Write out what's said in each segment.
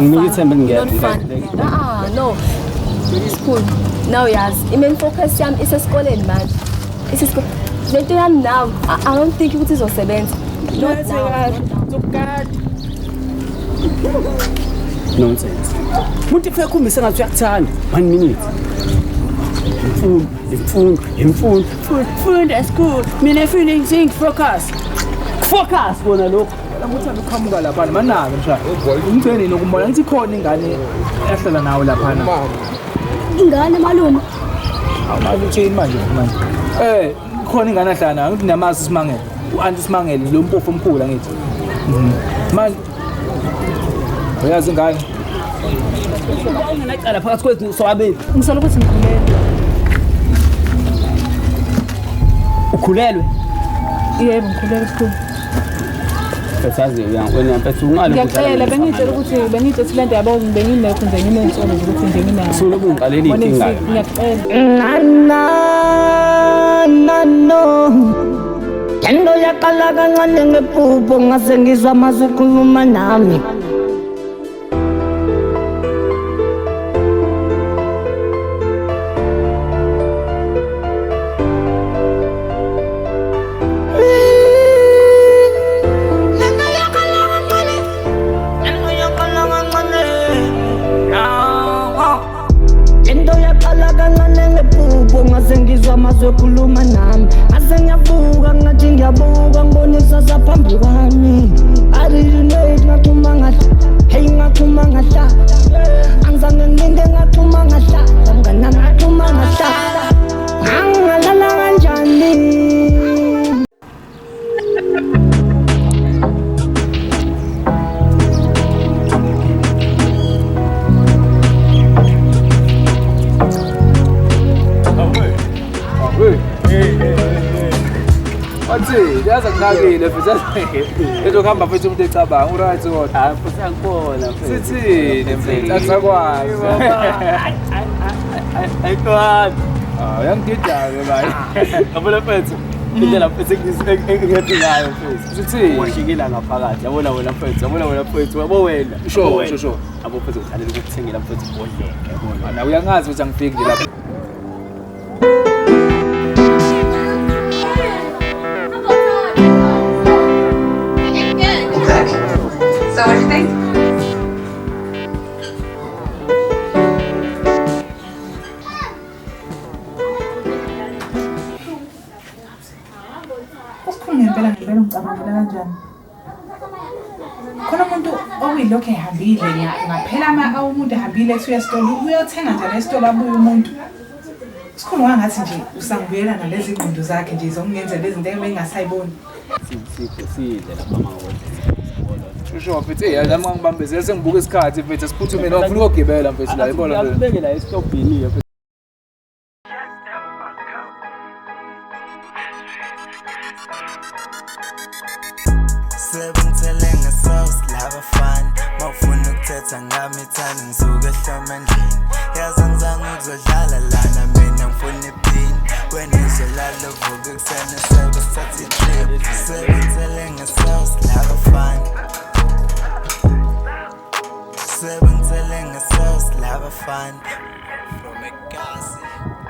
Nginika ithemba elingekho. Ah, no. It's cool. Now yazi, i-main focus yami isesikoleni manje. Isesikoleni. Lento yami now, I don't think ukuthi izosebenza. Not now. Nonsense. Umuntu efika ekhombisa ngathi uyakuthanda. One minute. Imfundo, imfundo, imfundo. Funda school. Mina funda think focus. Focus kona lokho. Uthanda ukuqhamuka laphana manake mshana. Umgcini nokumbona ngithi khona ingane ehlala nawe laphana. Ingane malume. Awumazi uthini manje manje. Khona ingane ahlala nayo ngithi niyamazi Simangele. U-anti Simangele lo mpofu omkhulu angithi. Manje uyazi ingane. Ungenacala phakathi kwethu sobabili. Ngisola ukuthi ngikhulelwe. Ukhulelwe? Yebo, ngikhulelwe sikhulu. Mfethu wena mfethu unqale Ngiyacela bengitshela ukuthi bengitshela ukuthi lento yabo benginekho nje nginensolo ukuthi nje nginayo. Usuloku ungiqalela inkinga. Ngiyacela. Na na na no. Lento yaqala kancane ngephupho ngase ngizwa amazwi ekhuluma nami. Lento yaqala kancane ngephupho ngase ngizwa amazwi ekhuluma nami. Ngase ngiyavuka ngathi ngiyabuka ngibona ikusasa phambi kwami. I didn't know it ngaxhuma ngahla. Hey ngaxhuma ngahla. Angizange ngilinde ngaxhuma ngahla. Mngani ngaxhuma ngahla. Ngangalala kanjani? Wathi yazi akunakile futhi ezokuhamba futhi umuntu ecabanga uright kodwa. Hayi futhi angibona mfethu. Sithini mfethu akusakwazi. Ayikwazi. Ah uyangidida-ke manje. Yabona mfethu. Indlela mfethu engihappy ngayo mfethu. Sithini? Washikela ngaphakathi. Yabona wena mfethu, yabona wena mfethu, yabo wena. Sure, Yabo wena. sure, sure. Yabo mfethu ngihalela ukukuthengela mfethu ibhodlela, yabona. Na uyangazi ukuthi angifiki nje lapha. Exactly. So what do you think? Usikhulu ngempela ngempela ungicabangela kanjani? Khona umuntu okuyilokhu ehambile ngaphela ama umuntu ehambile ethi uya esitolo uyothenga njalo esitolo abuye umuntu. Sikhulu ngangathi nje usangibuyela nalezi ngqondo zakhe nje zokungenzela izinto engingasayiboni. Sidle lapha amahhodlela. Sure mfethu, hey nami ngangibambezela sengibuka isikhathi mfethu asiphuthume noma ngifuna ukugibela mfethu la yibona nje. Akubeke la esitobhini mfethu. Sebengithele ngesauce labafana mawufuna ukuthetha ngami thanda ngisuke ehloma endlini yazi angizange ukuzodlala lana mina ngifuna iphini wena uzolala uvuke ekuseni sebe sithatha i-trip sebengithele ngesauce labafana sebengithele ngesauce labafana from ekasi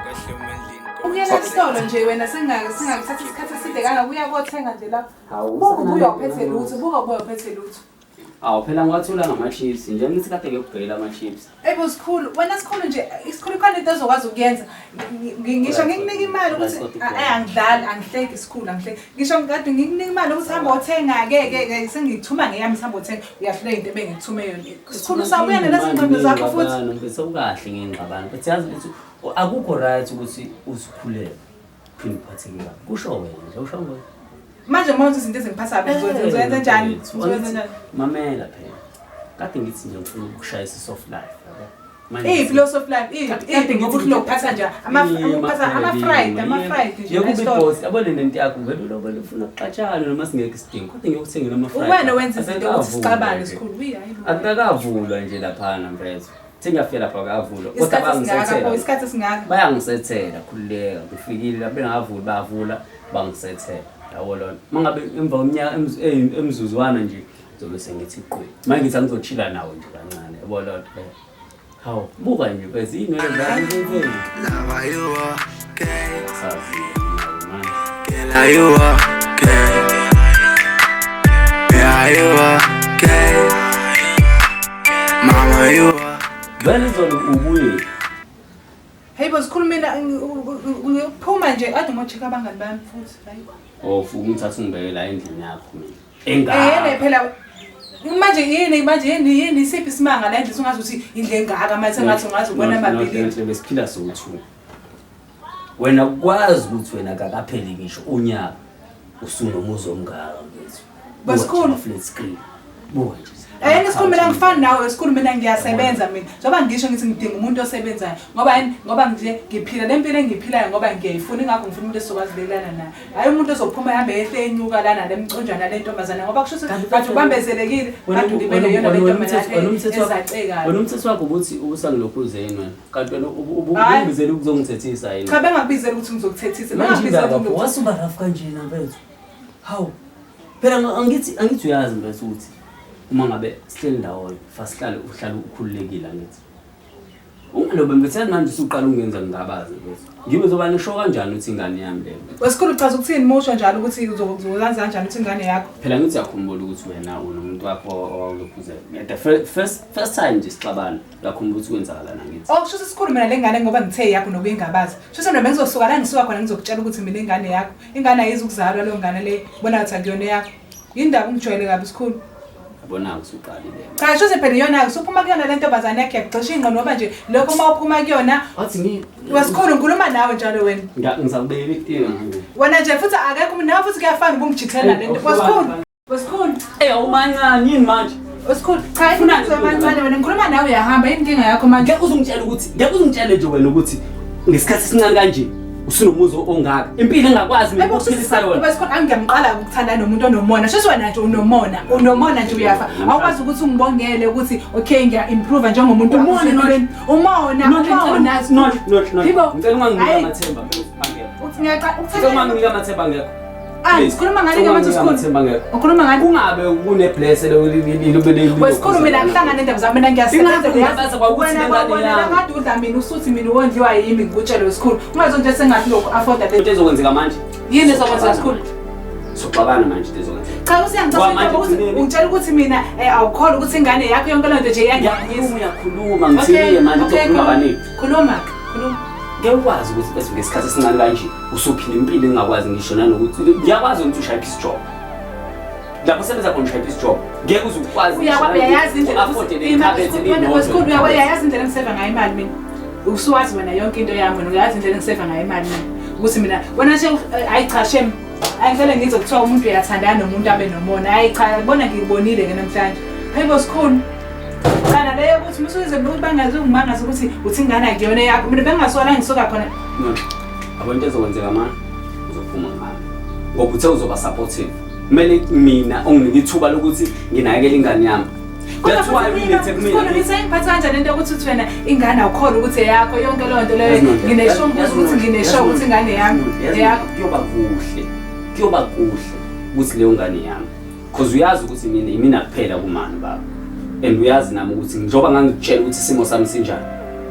kwahloma endlini Ukuyela esitolo nje wena singakuthatha isikhathi eside kangaka uya kothenga nje lapho. Buka ubuye uphethe lutho, buka ubuye uphethe lutho. Awu phela ngiwathula ngama-chips nje ngithi kade ngiyokubhekela ama-chips. Ebo sikhulu, wena sikhulu nje, isikhulu khona into ozokwazi ukuyenza. Ngisho ngikunika imali ukuthi angidlali, angihleki sikhulu, angihleki. Ngisho ngikade ngikunika imali ukuthi hamba othenga ke ke sengikuthuma ngeyami hamba othenga, uyahluleka into ebengikuthume yona. Sikhulu sabuya nalezi ngqondo zakho futhi. Mfethu sewukahle ngengxabano. But yazi ukuthi akukho right ukuthi uzikhulele uphinde uphatheke kabi. Kusho wena nje, usho wena. Manje uma uthi izinto ezingiphatha kabi ngizoyenza njani? Ngizoyenza njani? Mamela phela. Kade ngithi nje ngifuna ukushayisa i-soft life, yabo. Manje Iyiphi lo soft life? Iyiphi? Iyiphi ngoba uthi lokuphatha nje ama ama-fried, ama-fried nje. Yekuba esitolo. ibhosi, yabo le nto yakho vele ulobele ufuna ukuxatshana noma singekho isidingo. Kodwa ngiyokuthengela ama-fried. Uwena wenza izinto ukuthi Akakavulwa sixabane nje. sikhulu. Uyi, hayi bo. Akakavulwa nje laphana mfethu. Sengiyafika lapha akavulwa. Kodwa Isikhathi esingaka pho, bayangisethela. isikhathi esingaka. Bayangisethela, khululeka. Ngifikile lapha bengavuli bavula bangisethela. Yabo lona. Mangabe emva kweminyaka emzuzwana nje Ngizobe sengithi qwe. Manje ngithi angizochila nawe nje kancane. Yabo loo nto leyo. Hawu, buka nje bese inwele zakho zenzeni. Love, are you okay? Sazi manje. Girl, are you okay? Yeah, are you okay? Mama, you okay? Vele izolo ubuye. Hey bo sikhulu mina ngiyophuma nje kade ngocheck abangani bami futhi. Hayi. Oh, ufuna ungithatha ungibeke la endlini yakho mina. Eh Engaka. phela manje yini manje yini yini isiphi isimanga la endlini ungazi ukuthi indle engaka manje sengathi ungazi ubona amabhilini. Nhle besiphila sowu-two. Wena ukwazi ukuthi wena kakapheli ngisho unyaka usunomuzi omngaka mfethu. Buka nje Basikhulu. ama-flat screen. Buka nje. Eh sikhulu mina ngifani nawe sikhulu mina ngiyasebenza mina. Njengoba ngisho ngithi ngidinga umuntu osebenzayo ngoba yini ngoba nje ngiphila lempilo engiyiphilayo ngoba ngiyayifuna ingakho ngifuna umuntu esizokwazi ukulelana naye. Hayi umuntu ozophuma ehambe ehle enyuka lana lemconjana le ntombazana ngoba kusho ukuthi kade ubambezelekile kade ulibele yona le ntombazane ezacekayo. Wena umthetho wakho ukuthi ubusangilokhuze yini wena? Kanti wena Hhayi. ubungibizele ukuzongithethisa yini? Cha bengakubizela ukuthi ngizokuthethisa. Manje Bengakubizela indaba ukuthi pho wasuba rough kanjena mfethu. Hawu. Phela angithi uyazi mfethu ukuthi uma ngabe sihleli ndawonye fasihlale uhlale ukhululekile angithi. Ungalobe mfethu yazi manje usuqala ungenza ngingabaze mfethu. Ngibe zoba nisho kanjani ukuthi ingane yami leyo. Wesikhulu uchaza ukuthini musho njalo ukuthi uzokuzazi kanjani ukuthi ingane yakho. Phela ngithi uyakhumbula ukuthi wena unomuntu wakho owawulokhuze. The first time nje sixabana uyakhumbula ukuthi kwenzakalani angithi. Oh kusho ukuthi sikhulu mina le ngane ngoba ngithe yakho nokuyingabaza. Kusho ukuthi mina bengizosuka la ngisuka khona ngizokutshela ukuthi mina ingane yakho. Ingane ayizukuzalwa leyo ngane le bona ngathi akuyona yakho. Yindaba ungijwayele kabi sikhulu. Yabona usuqalile. Cha kusho ukuthi phela iyona usuphuma kuyona le ntombazane yakhe yakugxisha ingqondo ngoba nje lokho uma uphuma kuyona Wathi ngi wesikhulu ngikhuluma nawe njalo wena. ngizakubekela itiye manje. Wena nje futhi akekho umuntu nawe futhi kuyafana ubungijithela le nto. Wesikhulu. Wesikhulu. Eh awumancane yini manje? Wesikhulu. Cha Ufuna ifuna mancane wena ngikhuluma nawe uyahamba yini inkinga yakho manje? Ngeke uzungitshele ukuthi ngeke uzungitshele nje wena ukuthi ngesikhathi esincane kanje usunomuzi ongaka. Impilo engakwazi mina ukuphilisa yona. Bese angiyamqala ukuthanda nomuntu onomona. Shuthi wena nje unomona. Unomona nje uyafa. Awukwazi ukuthi ungibongele ukuthi okay ngiya improve njengomuntu Umona, osempilweni. Umona, umona. No no no. Yibo. Ngicela unganginiki Hayi. amathemba mfethu. Uthi ngiyaqa Ngicela ukuthanda. unganginiki amathemba ngekho. Ah, sikhuluma ngani ke manje sikhulu? Amathemba ngekho. Ukhuluma ngani? Kungabe kunebless lo Wesikhulu mina ngihlangana nendaba zami mina ngiyasebenza. Ingakho ngingabaza kwakuthi Wena le ngane wena yami. kade udla mina usuthi mina wondliwa yimi ngikutshele wesikhulu. Ungazo nje sengathi lokhu afford le. Into ezokwenzeka manje. Yini ezokwenzeka sikhulu? Soxabana manje into ezokwenzeka. Cha usiyangicasula Kwamanje ukuthi ekugcineni- ungitshela ukuthi mina awukholwa ukuthi ingane yakho yonke lento nje iyangiyanyisa. Ngiyakhuluma uyakhuluma ngithini manje uzokhuluma kaningi. Khuluma, khuluma. Ngeke ukwazi ukuthi bese ngesikhathi esincane kanje usuphila impilo engakwazi ngisho nanokuthi ngiyakwazi ukuthi ushaye piece job. Lapho usebenza khona ushaye piece job. Ngeke uze ukwazi Uyayazi indlela afford ikhabethe Wesikhulu uyayazi indlela engiseva ngayo imali mina. Usuwazi wena yonke into yami wena uyazi indlela engiseva ngayo imali mina. Ukuthi mina wena nje hayi cha shem. Angicela ngizwe kuthiwa umuntu uyathandana nomuntu abe nomona. Hayi cha bona ngikubonile ke namhlanje. Hayi bo sikhulu. Cha naleyo ukuthi musuze bangazi ungimangaza ukuthi uthi ingane akuyona yakho. Mina bengingasola ngisuka khona. Yabo into ezokwenzeka manje uzophuma ngami. Ngoba uthe uzoba supportive. Kumele mina unginike ithuba lokuthi nginakekele ingane yami. That's why uyilethe Sikhulu kumina. ngisayiphatha kanjani into yokuthi uthi wena ingane awukholwa ukuthi eyakho yonke leyo nto leyo nginesho ukuthi nginesho ukuthi ingane yami eyakho. Kuyoba kuhle. Kuyoba kuhle ukuthi leyo ngane yami. Because uyazi ukuthi mina imina kuphela kumani baba. And uyazi nami ukuthi njengoba ngangikutshela ukuthi isimo sami sinjani.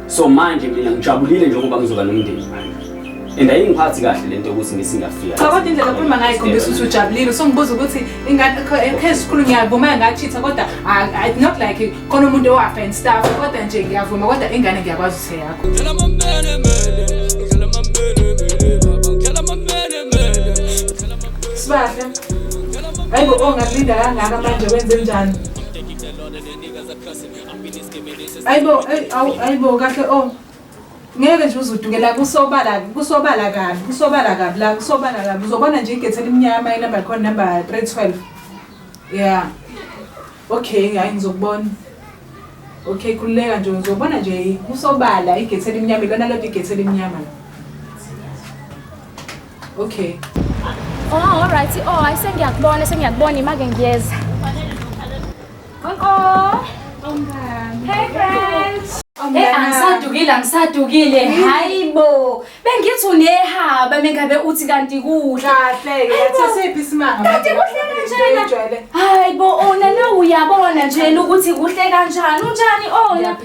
So manje mina ngijabulile njengoba ngizoba nomndeni manje. And ayingiphathi kahle lento yokuthi ngisingafika. Cha kodwa indlela okhuluma ngayo ikhombisa ukuthi ujabulile usungibuza ukuthi ingane okay sikhulu ngiyavuma ngachitha kodwa not like khona umuntu owafa and stuff kodwa nje ngiyavuma kodwa ingane ngiyakwazi ukuthi eyakho. Sibahle. Hayibo ongakulinda kangaka manje wenze njani? Hayibo hayibo kahle oh. Ngeke nje uzudukela kusobala kusobala kabi kusobala kabi la kusobala kabi uzobona nje igethe elimnyama inumber khona number 312. Yeah. Okay, hayi ngizokubona. Okay, khululeka nje uzobona nje kusobala igethe elimnyama ilona lodwa igethe elimnyama. Okay. Oh, all right. Oh, hayi sengiyakubona, sengiyakubona imake ngiyeza. Oh. Hey friends. Hey, angisadukile, angisadukile. Hayibo. Bengithi unehaba mengabe uthi kanti kuhle. Kahle ke, sesiphi isimanga? Kanti kuhle kanjena. Hayi bo ona na uyabona nje ukuthi kuhle kanjani. Unjani ona?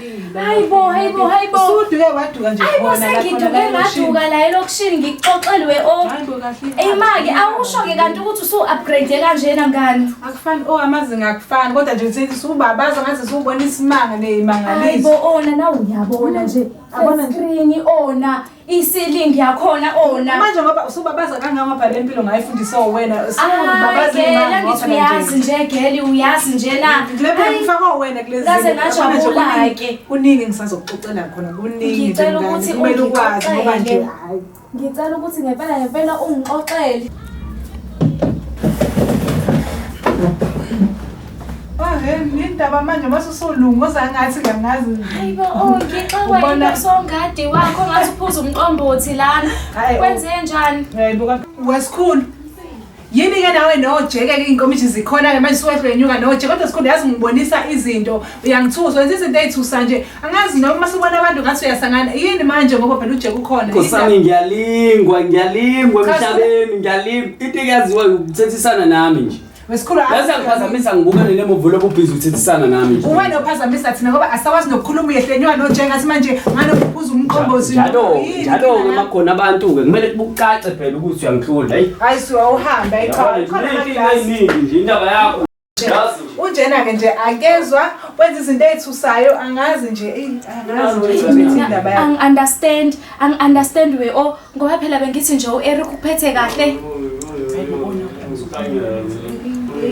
Hayi bo, hayi bo, hayi bo. Usuduke waduka nje Hayi bo khona la sengiduke khona la elokishini. ngaduka la elokishini ngikuxoxelwe o. Hayi bo kahle. Ey make awusho ke kanti ukuthi usu upgrade kanjena mngani. Akufani oh amazinga akufani kodwa nje uthi subabaza ngathi subona isimanga Hayi neyimangaliso. bo ona na uyabona nje. Yabona nje. Screen ona, i-ceiling yakhona ona. Manje ngoba usubabaza kangaka phela lempilo ngayifundiswa wena usubabaza Hayi imali ngithi uyazi nje geli uyazi nje na. Lapha Hayi, ngifaka wena kulezi. Ngaze zinto. Yabona nje ngajabula kuningi- ke. Kuningi engisazokuxoxela khona kuningi nje Ngicela mngani, ukuthi kumele ukwazi ngoba nje ungixoxele. hayi. Ngicela ukuthi ngempela ngempela ungixoxele. Ah, hey, indaba manje mase usulunga ngathi ngiyangazi. Hayi bo, oh ngixakwa Ubona- into songadi wakho ngathi uphuza umqombothi lana. Hayi, oh. Kwenze njani? Hayibo wesikhulu. Yini ke nawe nojeke ke inkomishi zikhona ke manje suwehle wenyuka noje kodwa sikhulu yazi ngibonisa izinto uyangithusa wenza izinto ezithusa nje angazi noma masubona abantu ngathi uyasangana yini manje ngoba phela ujeke ukhona. Nkosi yami ngiyalingwa, ngiyalingwa Cha, emhlabeni, ngiyalingwa. Into eyaziwa ukuthethisana nami nje. Wesikhulu Yazi angiphazamisa ngibukane nemuvu lobu busy uthethisana nami nje. Uwena ophazamisa thina ngoba asakwazi nokukhuluma uyehlenywa noje ngathi manje ngalokuphuza umqombothi. Njalo, Yini njalo ke inkinga yakho? makhona abantu ke kumele kucace phela ukuthi uyangihlula. Hayi. Hayi suka uhambe ayi cha khona Inkinga amaglasi. eyiningi nje indaba yakho. Yazi nje. Unjena-ke nje akezwa wenza izinto ey'thusayo angazi nje eyi, angazi nje ukuthi indaba yakho. Angi-understand, angi-understand we oh ngoba phela bengithi nje u-Eric uphethe kahle.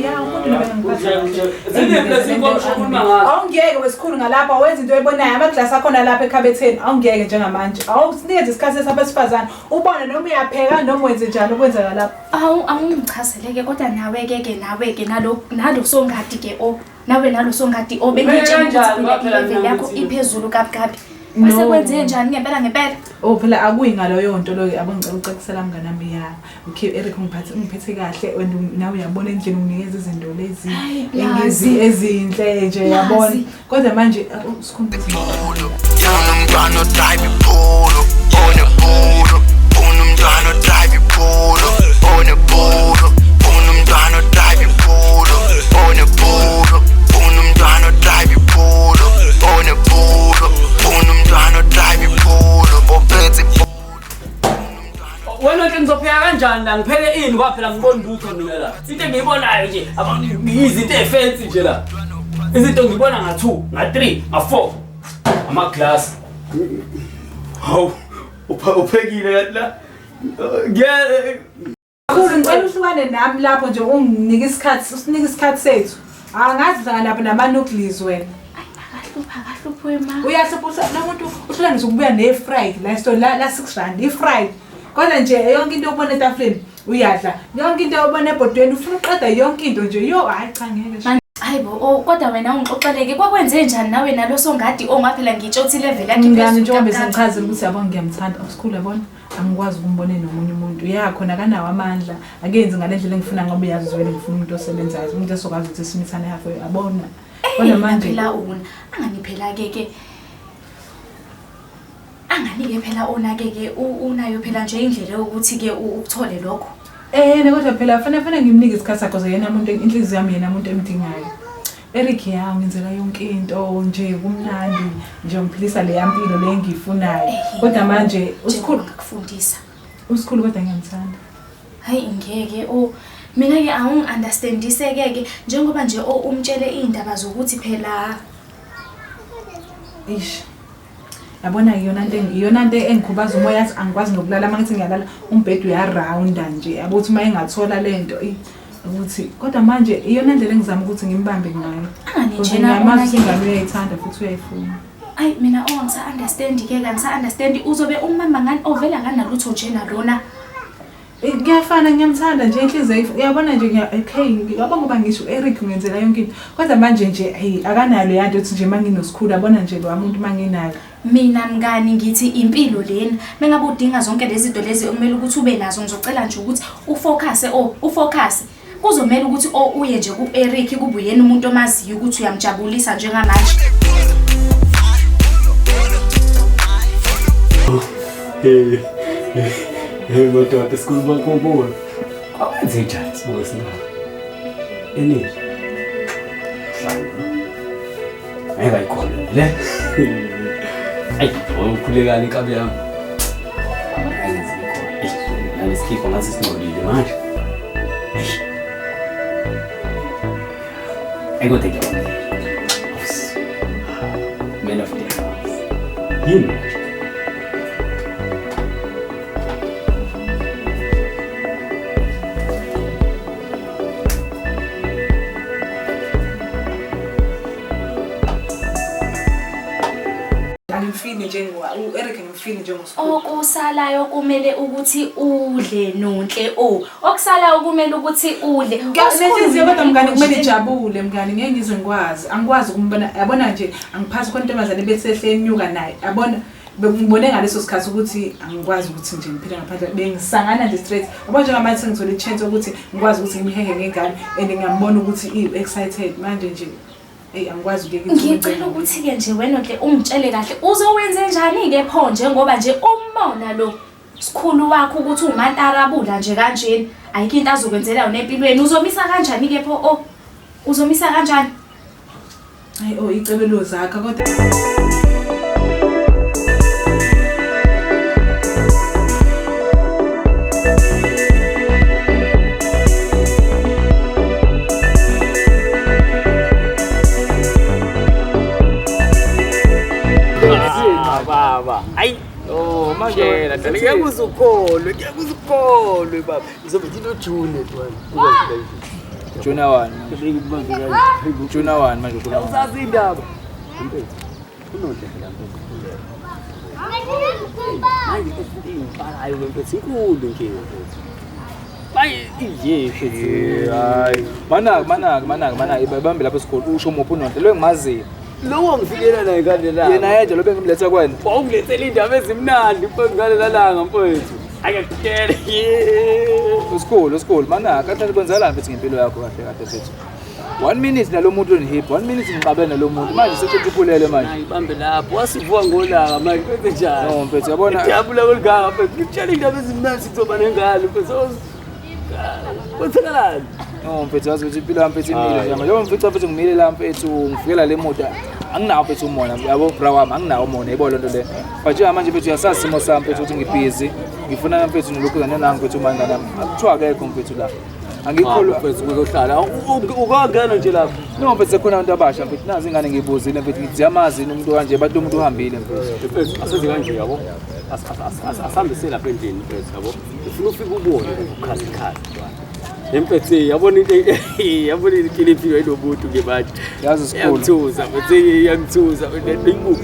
Ya, umuntu noma engiphatha kahle. Ziliphi lezi nkomishi okhuluma ngazo? Awungiyeke wesikhulu ngalapha wenza into oyibonayo amaglasi akhona lapha ekhabetheni awungiyeke njengamanje awusinikeze isikhathi sabesifazane ubone noma uyapheka noma wenze njani okwenzeka lapha. Awu awungichazeleke kodwa nawe ke ke nawe ke nalo nalo songadi ke o nawe nalo songadi o bengitshela Ubeke ukuthi kanjani phela ngoba phela i-level mina yakho ngithi- iphezulu kabi kabi. Kwase No. kwenze njani ngempela ngempela? Oh phela akuyi ngaloyo nto loyo yabo ngicela ucacisela mngani wami ya. Okay Eric ungiphathe ungiphethe kahle and nawe uyabona endlini unginikeza izinto lezi Hayi, engizi Lazi. ezinhle nje yabona. Lazi. Kodwa manje sikhumbuze. Funa umntwana odrive ipolo, onepolo. Funa umntwana odrive ipolo, onepolo. Funa umntwana odrive ipolo, onepolo. Funa umntwana odrive ipolo, onepolo. Funa umntwana odrive ipolo, ophethe ipolo. Wena nje ngizopheka kanjani la ngipheke ini ngoba phela ngiboni lutho mina la. Into engiyibonayo nje izinto ey'fancy nje la. Izinto ngibona nga-2, nga-3, nga-4. Amaglasi. Hawu, uphekile kanti la. Ngiya Khulu ngicela uhlukane nami lapho nje unginike isikhathi usinike isikhathi sethu. Angazi hlangana lapha nama-nucleus wena. Akahlupha akahlupha wema. Uyahlupha namuntu uhlukanisa ukubuya ne-fried la esitolo la la 6 rand i-fried. Kodwa nje yonke into obona etafuleni uyadla. Yonke into obona ebhodweni ufuna uqeda yonke into nje. Yo hayi cha ngeke. Man, hayi bo oh kodwa wena ungixoxeleke kwakwenze njani nawe nalo songadi o ngaphela ngitsho ukuthi level yakho Mngani iphezulu njengoba kabi kabi. sengichazile ukuthi yabo ngiyamthanda awusikhulu yabona angikwazi ukumbona nomunye umuntu ya khona akanawo amandla akenzi ngale ndlela engifuna ngoba uyazi vele ngifuna umuntu osebenzayo umuntu esokwazi ukuthi simithane halfway yabona kodwa manje phela una angani phela ke ke angani ke phela ona ke ke unayo phela nje indlela yokuthi ke ukuthole lokho. Eh kodwa phela fanele ngimnike isikhathi sakhe cause yena umuntu inhliziyo yami yena umuntu emdingayo. Eric ya ngenzela yonke into nje kumnandi nje ngiphilisa le yampilo le engiyifunayo. Kodwa manje usikhulu ngakufundisa. Usikhulu kodwa ngiyamthanda. Hayi ngeke o mina ke awungi-understandise ke ke njengoba nje o umtshele indaba zokuthi phela Eish. Yabona iyona nto engikhubaza umoya yathi angikwazi nokulala uma ngithi ngiyalala umbhede uyarounda nje yabo ukuthi uma engathola lento ukuthi kodwa manje iyona ndlela engizama ukuthi ngimbambe ngayo. Angani Because njena ngiyamazi ukuthi ona-ke- ingane uyayithanda futhi uyayifuna. Ayi mina oh angisa-understand ke angisa-understand uzobe umama ngani ovela kanalutho nje nalona. Kuyafana ngiyamthanda nje inhliziyo uyabona nje okay yabo ngoba ngisho Eric ungenzela yonke into kodwa manje nje hey akanayo le yanto ukuthi nje manginosikhulu yabona nje lo muntu manginayo. Mina mngani ngithi impilo lena mengabe udinga zonke lezi zinto lezi okumele ukuthi ube nazo ngizocela nje ukuthi ufocus ufocus kuzomela ukuthi uye nje ku-Eric kube uyena umuntu omaziyo ukuthi uyamjabulisa njengamanje. Hey, hey madoda sikhuluma kubo. Akwenze njani sibuke sinabo? Energy. Ngeke ayikhona le. Ayi, ukhulekani inkabi yami. Nalesikhipha ngathi singcolile manje. Ayi kodwa ngiyabona. Man of the house. Yini manje? Angimfini njengoba u-Eric ngimfini njengosikhulu. Okusalayo kumele ukuthi udle Nonhle o. Okusalayo kumele ukuthi udle. Nenhliziyo kodwa mngani kumele ijabule mngani, ngeke ngizwe ngikwazi. Angikwazi ukumbona, yabona nje angiphasi kwentombazane bese ehle enyuka naye. Yabona bengibone ngaleso sikhathi ukuthi angikwazi ukuthi nje ngiphile ngaphandle, bengisangana nje straight. Yabona njengamanje sengithole i-chance ukuthi ngikwazi ukuthi ngimhehe ngengane and ngiyambona ukuthi i-excited manje nje. Eyi angikwazi ukuyeka ithuba. Ngicela ukuthi-ke nje wena Nonhle ungitshele kahle uzowenze njani-ke pho njengoba nje umbona lo sikhulu wakho ukuthi umantarabula nje kanjena ayikho into azokwenzela yona empilweni uzomisa kanjani-ke pho o uzomisa kanjani? Hayi oh icebe lozakha kodwa Baba, ayi Oh manje tshela dlala ngeke uzukholwe, ngeke uzukholwe baba. Ngizobe ngino June ntwana. June 1. June 1 manje ukhuluma. Usazi indaba. Mfethu, unonhle phela mfethu. Manje ingibalayo mfethu inkulu inkinga mfethu. Bayi iye mfethu. Hayi. Manaka ibambe lapho esikhulu usho muphi uNonhle lo engimaziyo. Lowo ngifikela naye ngale la. Yena yedwa lo bengimletha kwena. Wawungilethela indaba ezimnandi mfethu ngale lalanga mfethu. Akakutshele. Usikhulu manaka kahle kwenzakalani mfethu ngempilo yakho kahle kahle mfethu. 1 minute nalo muntu onhip, 1 minute ngixabene nalo muntu. Manje sekuthi manje. Hayi bambe lapho wasivuka ngolaka manje kwenze njani? No mfethu yabona Ijabula koluganga mfethu. Ngikutshela indaba ezimnandi sizoba nengane mfethu. Kwenzakalani? No mfethu yazi ukuthi impilo yami mfethu imile nje manje. Njengoba ngifica mfethu ngimile la mfethu ngifikela le moto anginawo mfethu umona yabo bra wami anginawo umona yebo lento le. But njengamanje mfethu uyasazi isimo sami mfethu ukuthi ngibhizi. Ngifuna mfethu nolokhuzana nami mfethu uma ingane yami. Akuthiwa akekho mfethu la. Angikholwa mfethu uzohlala. Ukangena nje lapho. No mfethu sekhona abantu abasha mfethu nazi ingane ngiyibuzile mfethu ngithi ziyamazi umuntu kanje bathi umuntu uhambile mfethu. Mfethu asenze kanje yabo. Asihambise lapha endlini mfethu yabo. Ufuna ufike ubone ukukhazi khazi. Mfethu yabona into yabona ikiliphi yinomuntu ke manje. Yazi sikhulu. Iyangithusa mfethu iyangithusa mfethu.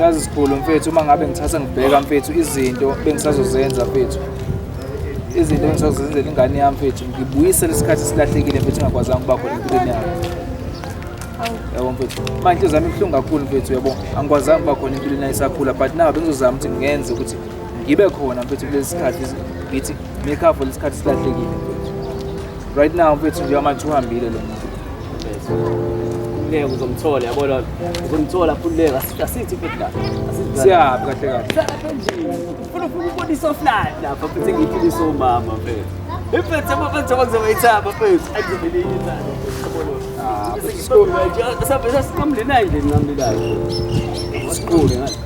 Yazi sikhulu mfethu uma ngabe ngithatha ngibheka mfethu izinto bengisazozenza mfethu. Izinto engisazozenzela ingane yami mfethu ngibuyisele isikhathi silahlekile mfethu engakwazanga ukuba khona empilweni yami. Yabo mfethu. Manje inhliziyo yami ibuhlungu kakhulu mfethu yabo. Angikwazanga ukuba khona empilweni yayo isakhula but now bengizozama ukuthi ngenze ukuthi ngibe khona mfethu kulesi sikhathi ngithi make up for lesikhathi silahlekile mfethu. Right now mfethu njengamanje uhambile lo muntu. Khululeka uzomthola yabona. Uzomthola khululeka asithi mfethu la. Asithi Siyaphi kahle kahle. Lapha endlini. Ufuna ufike ubone isoflat lapha mfethu engiyiphilisa umama mfethu. Mfethu amafethu abakuzobayithaba mfethu. Angizobele ithanda yabona. Ah, sabe sasinqamule nayo nje nqamulelayo. Sikhulu ngathi.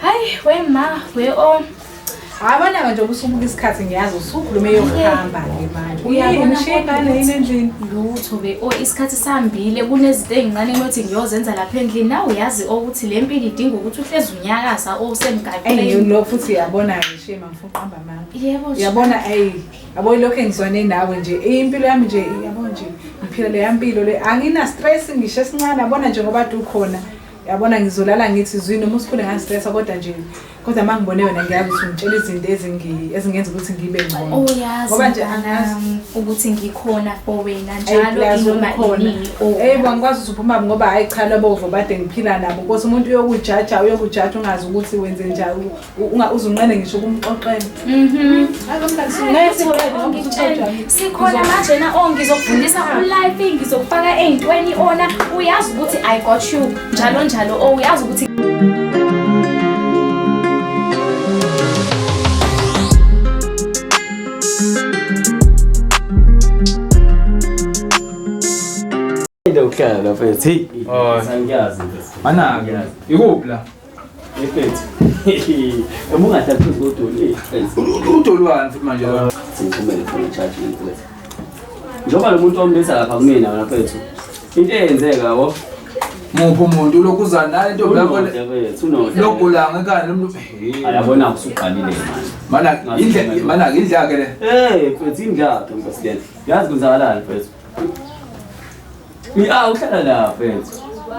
Hayi wema we o. Hayi bona nje ubusubuka isikhathi ngiyazi usukhulume yokuhamba ke manje. Uyabona Uyabona ingane yini endlini? Lutho be o isikhathi sambile kunezinto ezincane ukuthi ngiyozenza lapha endlini nawe uyazi ukuthi le mpilo idinga ukuthi uhlezi unyakaza Ey osemgaqweni. lo futhi uyabona ke shema ngifuna uqamba amanga. Yebo nje. Uyabona ey yabo lokho engizwane nawe nje impilo yami nje yabo nje ngiphila le yampilo le angina stress ngisho esincane yabona nje ngoba ukhona. Yabona ngizolala ngithi zwi noma usikhule ngastressa kodwa nje kodwa mangibone wena ngiyazi ukuthi ungitshela izinto ezingenza ukuthi ngibe ngcono. Uyazi ngoba nje angazi ukuthi ngikhona for wena njalo inoma inini. Hey, angikwazi ukuthi uphuma ngoba hayi cha lobo bade ngiphila nabo. Nkosi umuntu uyokujaja ungazi ukuthi wenze njani uzunqene ngisho ukumxoxela. Sikhona manje na ngizokufundisa ulife ngizokufaka ey'ntweni ona uyazi ukuthi I got you njalo njalo uyazi ukuthi Ukuhlala la mfethu. Hey, angiyazi mfethu. Mana ikuphi la? Mfethu. Uma ungahlali phezu kodoli, mfethu. Udoli wani futhi manje la? Sengithumele khona charge mfethu. Njengoba lo muntu omletha lapha kumina wena mfethu. Into eyenzeka yabo. Muphi umuntu lokuzana nale ntombi yakho lokugula ngekani lo muntu. Ayabona usuqalile manje. Mana indle mana indle yakhe le. Eh, mfethu indle yakhe mfethu. Yazi kwenzakalani mfethu? Uhlala la mfethu.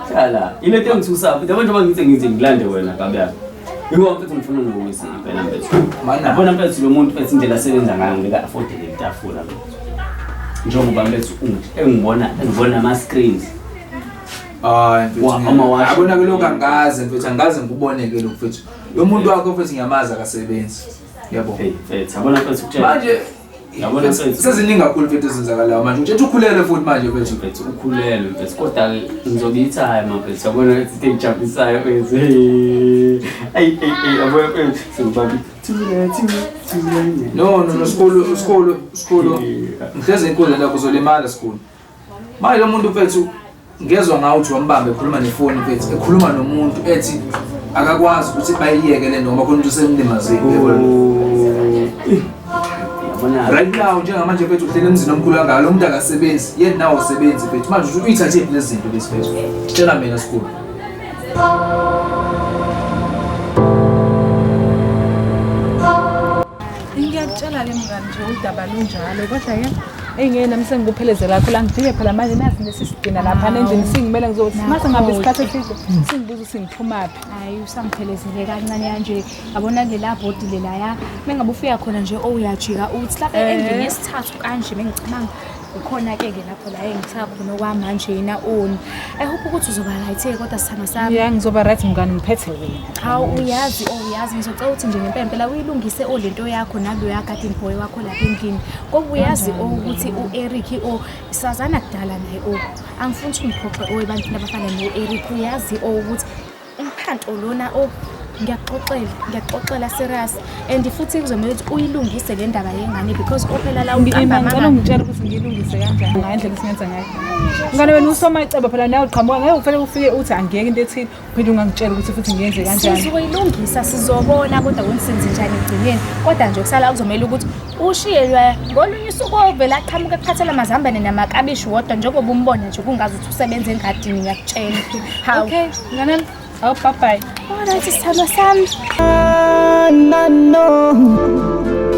Hlala. Ile nto engithusa futhi yabo njengoba ngithi ngilande wena kabi yami. Yingoba mfethu ngifuna ungibuyise impela mfethu. Yabona mfethu lo muntu mfethu indlela asebenza ngayo ngeke afford le tafula mfethu. Njengoba mfethu engibona ama screens. Hayi mfethu. Yabona ke lokho angazi mfethu angaze ngikubone ke lokho mfethu. Lo muntu wakho mfethu ngiyamazi akasebenzi. Yabo. Hey mfethu yabona mfethu ukutshela. Manje yabona mfethu seziningi kakhulu mfethu ezenzakalayo manje utshethe ukhulelwe futhi manje mfethu mfethu ukhulelwe mfethu kodwa ngizobiyitha hayi mfethu yabona into engijabulisayo mfethu ayi ayi yabona mfethu sengibambi thula thula no sikhulu ngihleze inkundla lakho uzolimala sikhulu manje lo muntu mfethu ngezwe ngawe uthi wambambe ekhuluma nefoni mfethu ekhuluma nomuntu ethi akakwazi ukuthi bayiyeke le noma khona umuntu usemlimazile right now njengamanje mfethu uhlele emzini omkhulu kangaka lo muntu akasebenzi yena nawe usebenzi mfethu manje uyithathe lezi zinto lezi mfethu tshela mina sikhulu. Ngiyakutshela le mngani nje udaba lunjalo kodwa ke engeke nami sengikuphelezela kakhulu angijike phela manje nasi lesi sidina lapha endlini singimele ngizothi mase ngabe isikhathi eside singibuza ukuthi ngiphumaphi. Hayi usangiphelezele kancane kanje yabona lela bhodi lelaya mengabe ufika khona nje uyajika uthi lapha endlini yesithathu kanje mengicabanga ukhona ke ke lapho la engithatha khona okwamanje yena oni. I hope ukuthi uzoba right kodwa sithando sami. Yeah ngizoba right mngani ngiphethe wena. Hawu uyazi ngizocela ukuthi nje ngempela uyilungise lento yakho nalo ya garden boy wakho lapha endlini. Ngoba uyazi ukuthi uEric sazana kudala naye angifuni ukuthi ngiphoxe ebantwini abafana noEric uyazi ukuthi umphanto lona ngiyaxoxela serious and futhi kuzomela ukuthi uyilungise le ndaba yengane because ophela la uqamba manga. Ngicela ungitshele ukuthi ngiyilungise kanjani ngendlela esingenza ngayo. Ngane wena usomacebo phela nawe uqhamuka ngeke ufanele ufike uthi angiyeke into ethile uphinde ungangitshela ukuthi futhi ngiyenze kanjani. Sizoyilungisa sizobona kodwa wena njani egcineni kodwa nje kusala kuzomela ukuthi ushiyelwe ngolunye usuku ovela aqhamuka ekuphathela amazambane namakabishi wodwa njengoba umbona nje kungazi ukuthi usebenza engadini ngiyakutshela. Hawu. Okay, ngane. Oh, bye bye. All right, sithando sami. No.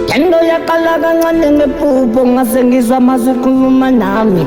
Lento yaqala kancane ngephupho ngase ngizwa amazwi ekhuluma nami.